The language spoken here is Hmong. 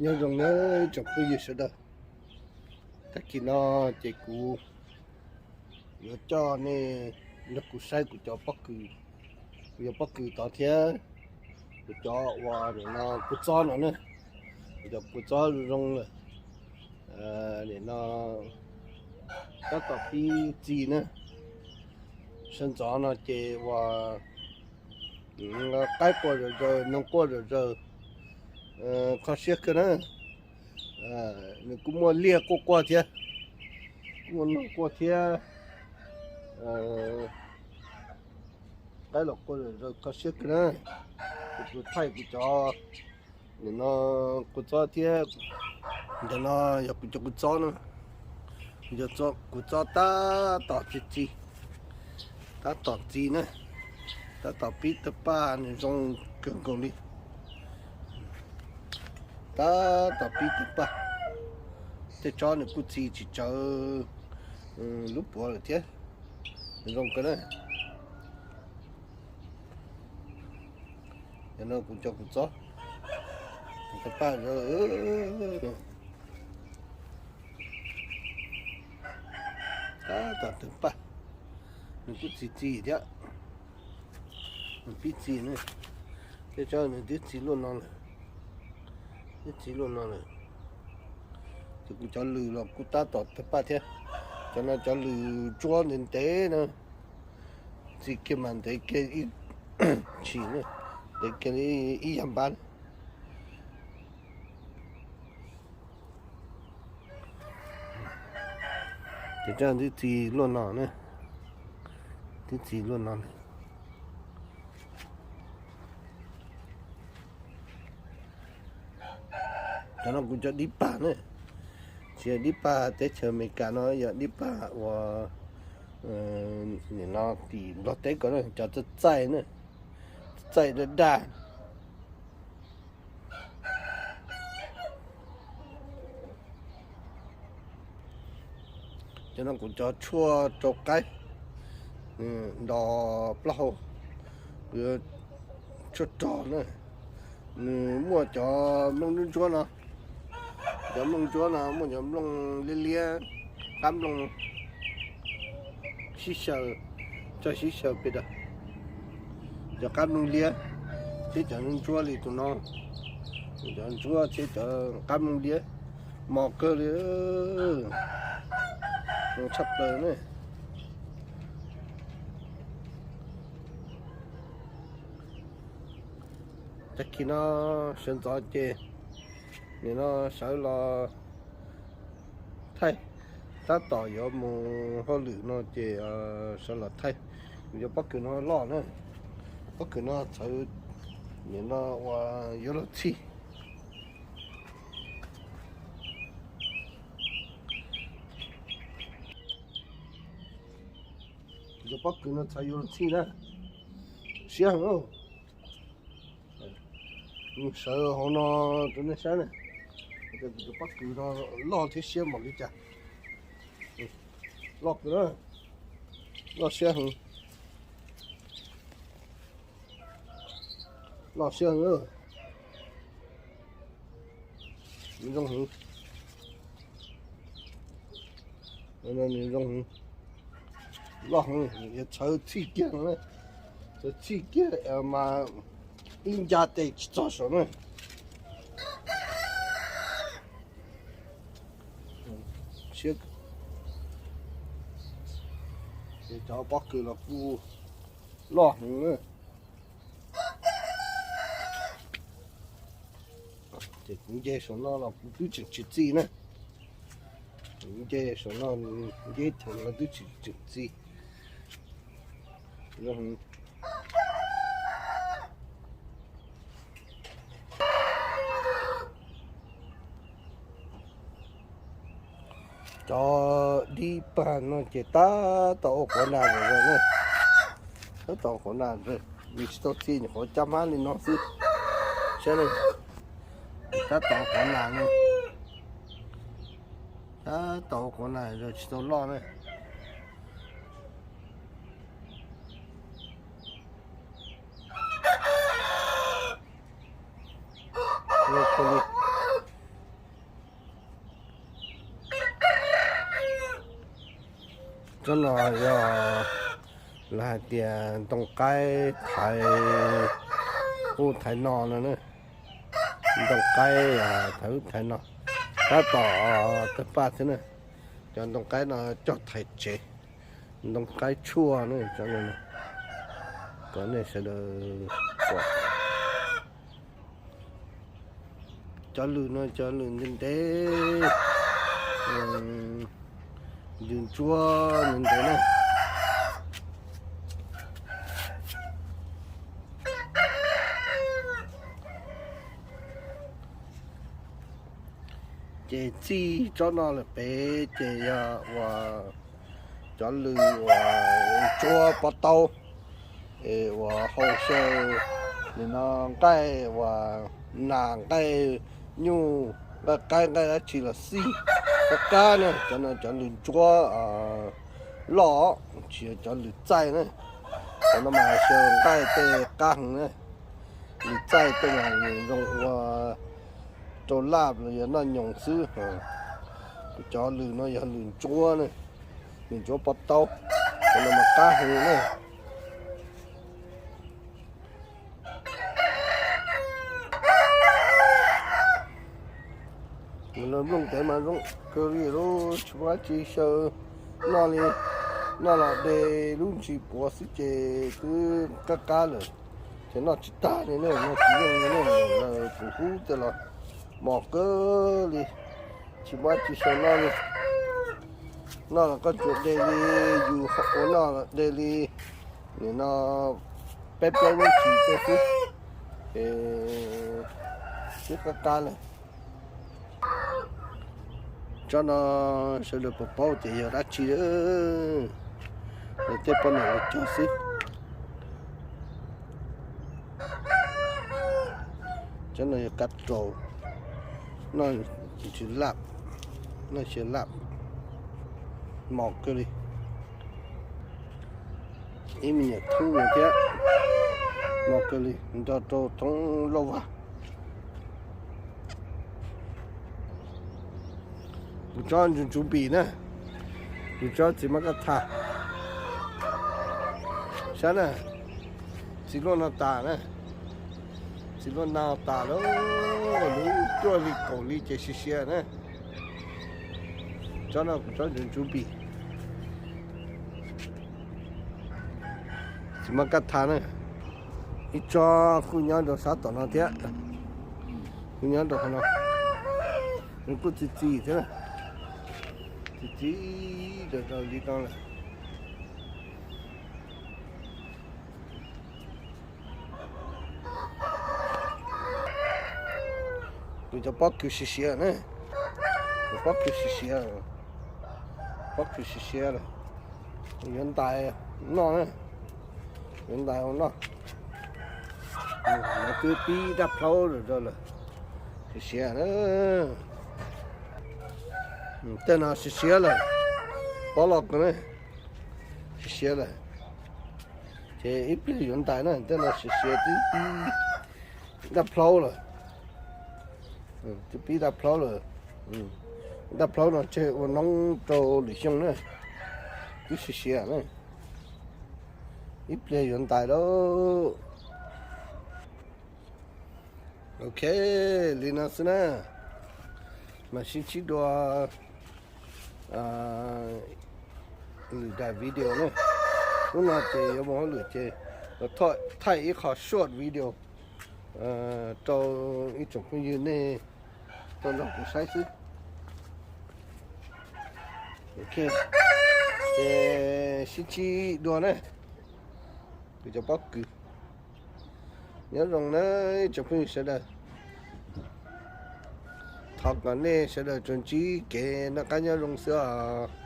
Nyob zoo nawb tsoom phooj ywg sawv daws, tag kis no ces kuv yuav coj nej nrog kuv saib kuv cov pob kws, kuv cov pob kws tod thiab kuv cov uas nim no kua txob no na, kuv cov kua txob zoo zoo lawm, nim no tab tom pib txi na. Sawv ntxov no ces uas qaib quaj zom zaws, noog quaj zom zaws, kho siab kawg na. Nws kuj muaj liaj quaj quaj thiab, kuj muaj noog quaj thiab, qaib los quaj zom zaws, kho siab kawg na. Kuv thaij kuv cov, nim no kua txob thiab, ntawm no yog kuv cov kua txob na, kuv cov, kua txob tab tom txi txi, tab tom txi na, tab tom pib tawg paj, nws zoo kawg nkaus li, tab tom pib tawg paj. Tej tsob nws kuj txi tsis tsawv lub puav lawm thiab, nws zoo kawg na. Cov no kuv cov kua txob, tawg paj, tab tom tawg paj, nws kuj txi txi thiab, nws pib txi na. Tej tsob nws twb txi luaj no lawm, twb txi luaj no lawm. Ces kuv cov lws los kuj tab tom tawg paj thiab. Cov no cov lws ntsuab ntev ntev na, txi kiag mas ntev kiag ib tshim, ntev kiag li ib yag npab. Ces twb txi luaj no na, twb txi luaj no na. Cov no kuv cov dib pag na, tsis yog dib pag teb chaws Amelikas no, yog dib pag uas nim no tim Nplog teb ko na, cov txaij txaij na, txaij daj daj. Cov no kuv cov tshuaj rau qaib, nto plaub hau, tshuaj rog na. Nws muaj cov nplooj ntsuab ntsuab no, cov nplooj ntsuab no muaj cov nplooj liab liab, qab nplooj sib xyaw, txoj sib xyaw pem tod, cov qab nplooj liab thiab cov ntsuab li tus no, cov ntsuab thiab cov qab nplooj liab, mos kawg li, zoo tshaj plaws na. Tag kis no sawv ntxov ces nim no sawv los thaij, tab tom yuav mus hauj lwm no ces sawv los thaij. Kuv cov pob kws no loj na, pob kws no txhawv, nim no uas yuav luag txhij. Kuv cov pob kws no txhawv yuav luag txhij na, siab heev. Sawv hauv no rau nej saib na, kuv cov pob kws no loj thiab siab npaum li cas. Loj kawg na, loj siab heev, loj siab heev. Nws zoo heev, nws zoo heev, loj heev, yuav txhawv txhij kiag no, txhawv txhij kiag mas ib ncaj tes tsis txog saum na. Siab, cov pob kws los kuj loj heev na. Ces kuv nce saum no los kuv twb tseem tsis txi na. Kuv nce saum no, nce theem no twb tseem txi. Cov dib pag no ces tab tom ua quav nas zom zaws na, tab tom ua quav nas zom zaws, nws tsis tau txi, nyuam qhuav cab hmab li no xwb. Saib na, tab tom ua quav nas na, tab tom ua quav nas zom zaws tsis tau loj na. Zoo kawg li. Tsob no yog lawv hais tias ntoo qaib thaiv ub thaiv no no na. Ntoo qaib thaiv ub thaiv no, tab tom tawg paj xwb na. Cov ntoo qaib no coj thaiv tsev, ntoo qaib tshuaj na, kom nej sawv daws pom. Cov lws no cov lws ntev ntev, lws ntsuab ntev ntev na. Ces txij tsob no lawm pem ces yog uas cov lws uas ntsuab pob taub, es uas hau xyaw, nim no nqaij uas nas nqaij nyuj nqaij qaib nqaij dab tsi los xij qab qab na, cov no cov lws ntsuab loj, tsis yog cov lws txaij na. Cov no mas xyaw nqaij tej qab heev na. Lws txaij tej mas nws zoo ua rau laj los yog noj nyoos xwb. Kuv cov lws no yog lws ntsuab na, lws ntsuab pob taub, cov no mas qab heev na. Lawv nplooj ntev mas zoo kawg li lub, tsis muaj dab tsi xyaw noj li. Noj los de lub ntsis puav xwb ces twb qab qab lawm, ces noj tsis tag li ne, noj tsis yeej li ne. Lawv kuv hub tej los mos kawg li, tsis muaj dab tsi xyaw noj li. Noj los koj tsuas de li yus ua noj de li, nim no peb plaub lub ntsis tej xwb, ces twb qab qab lawm. Tsob no sawv daws puas paub tias yog dab tsi, lawv tej poj niam los cog xwb. Tsob no yog kab raus, noj tsis laj, noj xyaw laj, mos kawg li. Ib me nyuam thub no thiab, mos kawg li, nrog rau thoob lauj vag. Kuv tsob ntsuv ntsuv npis na, kuv tsob txiv mab kaj tha. Saib na, txiv luaj no tas na, txiv luaj no tas lawm, lub cuaj hli kaum hli ces siav siav na. Tsob no kuv tsob ntsuv ntsuv npis, txiv mab kaj tha na. Ib tsob kuj nyob rau sab tom no thiab, kuj nyob rau qhov no, nws kuj txi txiv thiab, txi txiv rau rau li no lawm. Kuv cov pob kws siav siav na, kuv pob kws siav siav, pob kws siav siav lawm, yuav ntais noj na, yuav ntais ua noj. Lawv twb pib daj plhaub lawm rau lawm, siav siav na. Tej no siav siav lawm, pob los kws na, siav siav lawm. Ces ib pliag yuav ntais na, tej no siav siav twb pib daj plhaub lawm. Twb pib daj plhaub lawm. Daj plhaub no tseg ua noob rau lwm xyoo na, twb siav siav na. Ib pliag yuav ntais lauj. Ok, li no xwb na, mam sib ntsib dua lwm daim video na. Hnub no ces yuav mus hauj lwm ces thaij ib qho short video rau ib tsoom phooj ywg nej tau nrog kuv saib xwb. Ok, ces sib ntsib dua na, kuv cov pob kws. Nyob zoo na ib tsoom phooj ywg sawv daws. Thov kom nej sawv daws tsuas ntsib kev noj qab nyob zoo xwb os.